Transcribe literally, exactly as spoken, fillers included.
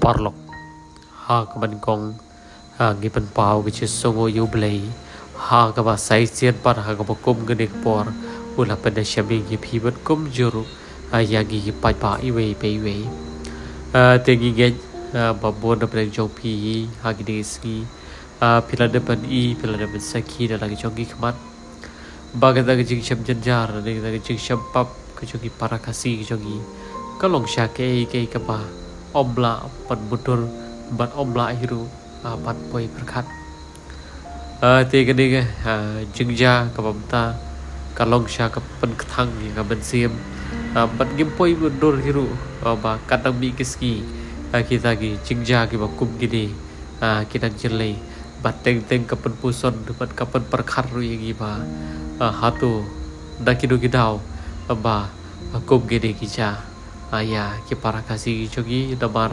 paralok. Ha kaba nyngkong, ha, ngi pynpaw ka jingsngewnguh ïa U Blei ha kaba sa shisien pat ha kaba kum kane ka por u la pynshemphang ïa phi bad kumjuh ruh, ha, ïa ngi ki paidbah iwei pa iwei. Ha, te ngi ngeit, ha, ba bun na pdeng jong phi hi ha kine ki sngi, ha, phi la dep ban i, phi la dep ban sakhi na la ki jong ki khmat ba kata ka jingshem jynjar, kata ka jingshem pap ka jong ki para Khasi ka jong ngi ka long sha kaei kaei kaba ym lah ban mutdur bad ym lah hi ruh, ah, ban poi pyrkhat. Ah, te kane ka, ah, jingjia kaba mynta ka long sha ka pynkthang ïa ka mynsiem, ah, bad ngim poi mutdur hi ruh, ah, ba ka dang mih ki sngi, ah, kita ki jingjia kiba kum kine, ah, ki dang jyllei. Bad teng teng ka pynpuson bad ka pynpyrkhat ruh ïa ngi ba, ah, hato na kino ki daw, ah, ba, ah, kum kine ki jia, ah, ïa ki para Khasi jong ngi namar